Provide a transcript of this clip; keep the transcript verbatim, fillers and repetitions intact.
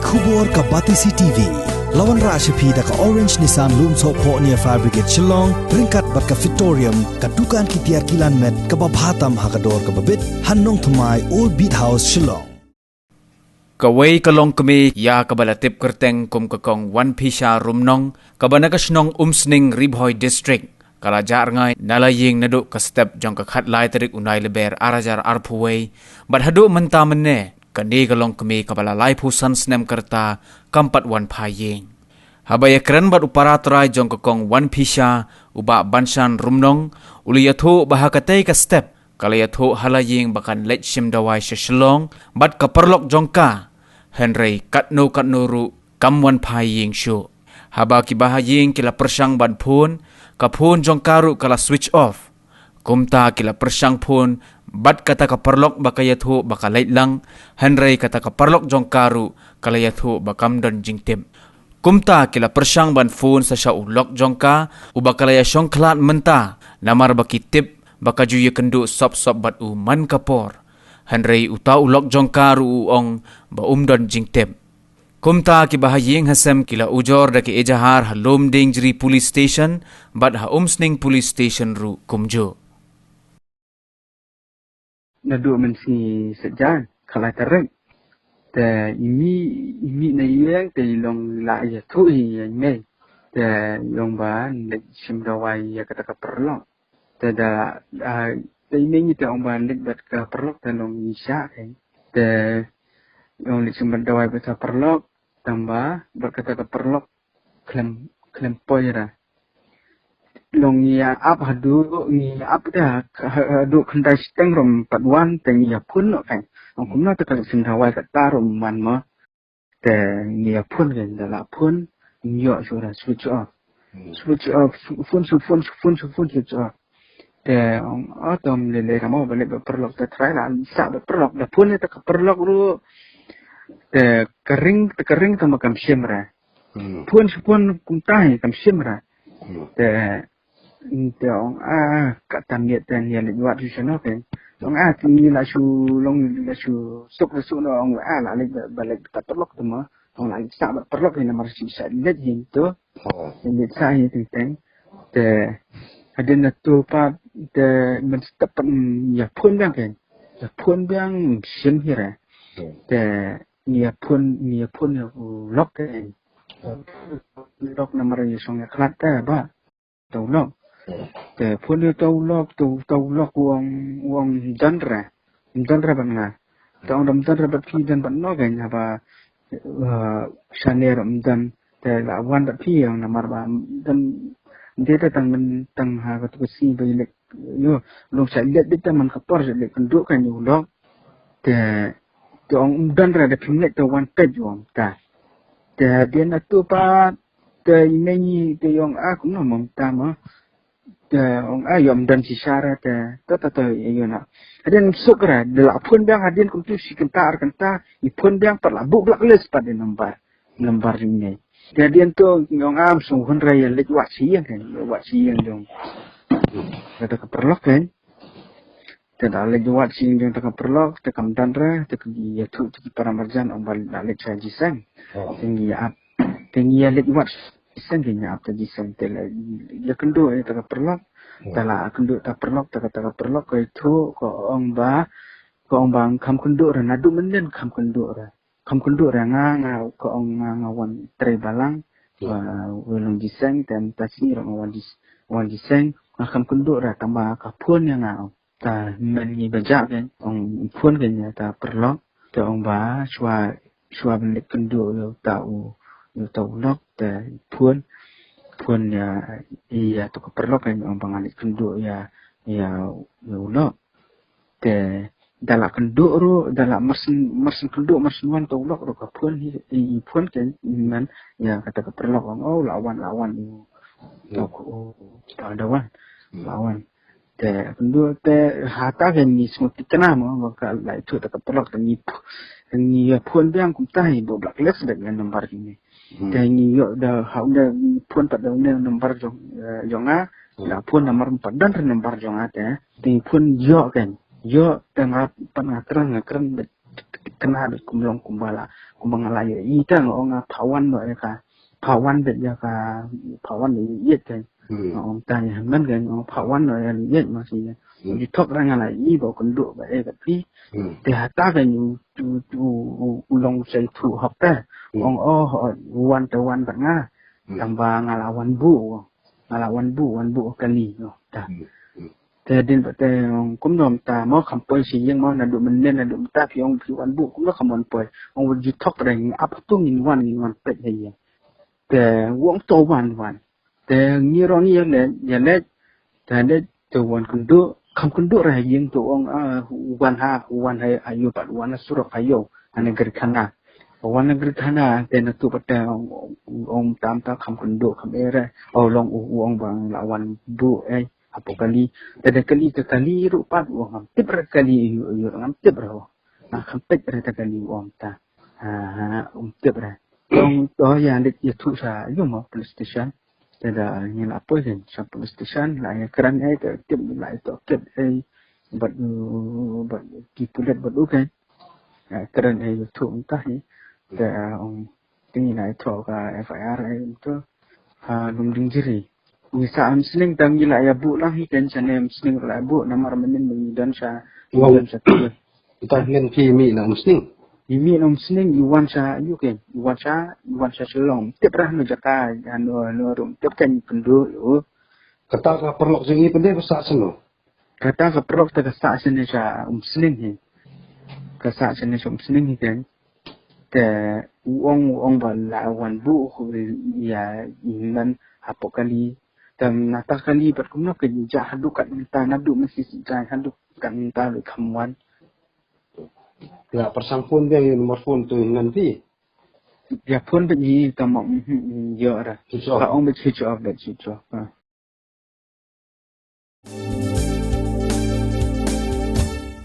Khubor ka Batesi T V. La wanrah sha phi da ka Orange Nissan Lumsohphoh near Fire Brigade Shillong, ryngkat bad ka Fitorium, ka dukan ki tiar kilan met kaba bha tam ha ka dor kaba bit, ha Nongthymmai Old Beat House Shillong. Kawei ka longkmie ïa kaba la tip kyrteng kum ka Kong Wanphisha Rumnong, kaba na ka shnong Umsning, Ri Bhoi District, ka la jah rngai na la ïing naduh ka step jong ka khatlai tarik u Nailyber ar hajar arphew wei bad haduh mynta mynne, kane ka longkmie kaba la laiphew san snem ka rta kam pat wan phai ïing. Haba ïakren bad u para trai jong ka Kong Wanphisha, u Bah Banshan Rumnong, u la ïathuh ba ha katei ka step ka la ïathuh ha la ïing ba kan leit shim dawai sha Shillong bad ka paralok jong ka, hynrei katno katno ruh kam wan phai ïing shuh. Haba ki bahaïing ki la pyrshang ban phone, ka phone jong ka ruh ka la switch off. Kumta ki la pyrshang phone bad kata ka paralok ba ka ïathuh ba ka leit lang, hynrei kata ka paralok jong ka ruh ka la ïathuh ba kam don jingtip. Kumta ki la pyrshang ban phone sa sha u lok jong ka, uba ka la ïashong khlad mynta, namar ba ki tip ba ka ju ïakynduh sop sop bad u man ka por. Hynrei uta u lok jong ka ruh u ong ba um don jingtip. Kumta ki bahaïing hasem ki la ujor da ki ejahar ha Lumdiengjri Police Station bad ha Umsning Police Station ruh kumjuh. Naduh mynsngi Saitjaiñ, khatlai tarik. Te i mih, i mih na ïing te i long la ïathuh hi ïa i mei. Te i ong ba leit shim dawai ïa kata ka paralok. Te da, ah, te i mei ngi te ong ba leit bad ka paralok te long ngi shah kein. Te i ong leit shim bad dawai bad ka paralok, tang ba bad kata ka paralok khlem, khlem poi ra. Long ngi ïa ap haduh, ngi ïa ap da, ha, haduh khyndai shiteng ruh ym pat wan, te ngi ïa phone noh kein. Ong kumno te ka leit shim dawai kata ruh ym wan mo. Te ngi ïa phone kein, da la phone, ngi ïoh shuh ra switch off. Hmm. Switch off, shu-, phone, shu phone, shu phone, shu phone, switch off. Te ong, oh, to ym lei lei ra mo, ba leit bad paralok, te trai la sah bad paralok, da phone ïa ta ka paralok ruh. Te ka ring, te ka ring tang ba kam shim ra. Hmm. Phone shu phone kumta hi kam shim ra. Hmm. Te, te ong, ah, kata miet te ngi ïa leit wad shu shano kein. Ong, ah, te ngi la shu long, la shu suk, la suk noh, ong, ah, la leit ba, ba leit ta paralok te mo. Ong la leit sah bad paralok hi namar shu sah leit hi to. Oh. Leit sah hi teng teng. Te hadien natu pat te mynstep pat, mm, ïa phone biang kein. Ïa phone biang, mm, shim hi re. Hmm. Te ngi ïa phone, ngi ïa phone ïa u lok kein. Hmm. Lok namar ïa shong ïa khlad te ba. Te u lok. Hmm. Te phone ïa te u lok, te u, te u lok u ong, u ong ym don re. Ym don re bad nga. Te ong ym don re bad phi, don bad no kein haba, eh, shane ruh ym don. Te la wan bad phi ïa namar ba ym don, ym dei te tang myn, tang ha katu ka sngi ba i leit, ïoh, long sha leit beit te man ka por sha leit kynduh kein ïa u lok. Te, te ong ym don re, da phim leit te wan peit u ong ta. Te hadien natu pat te i mei ngi te i ong, ah, kumno mo mynta mo. Te ong, ah, ïoh ym don shisha re te, to, to, to, ïoh na. Hadien suk re, da la phone biang hadien kumtu shi kynta ar kynta, i phone biang pat la buh blacklist pat ïa nambar, nambar jong i mei. Te hadien to i ong, ah, ym sngewhun re, ïa leit wad sha ïing kein, ïa wad sha ïing jong kata ka paralok kein. Te da leit wad sha ïing jong ta ka paralok, te kam don re, te ki ïathuh te ki para marjan ong ba da leit sha jiseng. Oh. Te ngi ïa ap. Te ngi ïa leit wad sha jiseng, te ngi ïa ap ta jiseng, te la ïa kynduh ïa ta ka paralok. Hmm. Te la kynduh ta paralok, ta ka, ta ka paralok ka ïathuh, ka ong ba, ka ong ba kham kynduh re, naduh mynnin kham kynduh re. Kham kynduh re, nga, nga, ka ong nga, nga wan trei balang, hmm, wa, wa long jiseng, te mynta sngi ruh nga wan jis-, wan jiseng, nga kham kynduh re, tang ba ka phone ïa nga. Ta mynta ngi ba jah kein, ong phone kein ïa ta paralok, te ong ba shuwa, shuwa ban leit kynduh ïa uta u, ïa uta u lok, te phone, phone ïa, ïa tu ka paralok kein, ong ba ngan leit kynduh ïa, ïa, ïa u lok. Te da la kynduh ruh, da la marshen, marshen kynduh, marshen wan ta u lok ruh ka phone hi, i, i phone kein, man, ïa kata ka paralok ong, oh, la wan, la wan, u, ta u, ta da wan, la wan. Te kynduh te hata kein ngi sngewthuh kane mo, ba ka la ïathuh ta ka paralok te ngi ph-, ngi ïa phone biang kumta hi ba blacklist beit ïa nambar jong ngi. Hmm. Te ngi ïoh da ha u ne phone pat da u ne nambar jong, eh, jong nga. Hmm. Da phone nambar pat don re nambar jong nga te. Te ngi phone ïoh kein. Ïoh te nga pat nga kren, nga kren beit. kena bad kum long kumba la kumba nga la ïa i ta nga ong nga phawan noh ïa ka phawan bad ïa ka phawan ïa i ka. Hmm. Nga ong ta ïa man ka nga ong phawan noh ïa i ma si. Hmm. Ju thok ra nga la i ba kynduh ba e ka phi. Hmm. Te hata ka nyu tu tu u long sai thu hok ta. Hmm. Ong oh wan ta wan bad nga. Hmm. Tang ba nga la wan bu. Nga la wan bu wan bu kali no ta. Hmm. Hmm. Te din ba te ong kum nom ta mo kham poi si ïeng mo na du men na du ta phi ong phi wan bu kum no kham wan poi. Ong wan ju thok reng ap tu ngin wan ngin wan pet ha ïeng. Te wong to wan wan. Te ngi rong ïa le ïa le te le te wan kundu kham kundu ra ïeng to ong ah wan ha wan ha ayu pat wan surok ayu ane gri khana. Wan gri khana te na tu pat te ong ong tam ta kham kundu kham ere. Ong long u ong bang la wan bu eh. Hapoh kali, te da kali ka kali ruh pat u ong ngam tip ra kali ïa u ïa u ngam tip ra u. Nga kham tip ra ta kali u ong ta. Ha, um tip ra. Ong to ïa dik ïa thu sa ïa mo police station. Te da ngi la poi sha police station la ïa kren ai te tip la ïa to tip ai bad u bad ki pulit bad u kan. Ïa kren ai ïa thu um ta hi. Te ong Te ngi la ïathoh ka F I R ai to ha Lumdiengjri. Ngi sah Umsning tang ngi la ïa buh lang hi kan shane Umsning la ïa buh namar mynnin ngi don sha ngi don sha tu. Ita ngin phi mih na Umsning. Ngi mih na Umsning ngi wan sha ïu kan ngi wan sha ngi wan sha Shillong. Tip ra no jaka no no rum tip kan pynduh ïu. Kata ka paralok jong ngi pynduh ba sah sha no. Kata ka paralok te ka sah shane sha Umsning hi. Ka sah shane sha Umsning hi kan. Te u ong u ong ba la wan buh ïa i man hapoh kali. Te na ta kali bad kumno ka jah haduh kat mynta naduh mynsi si jai haduh kat mynta bad kham wan. Ïa pyrshang phone biang ïa number phone to i man phi. Ïa phone bad i tama ïa ra. Switch off. Ka ong bad switch off bad switch off.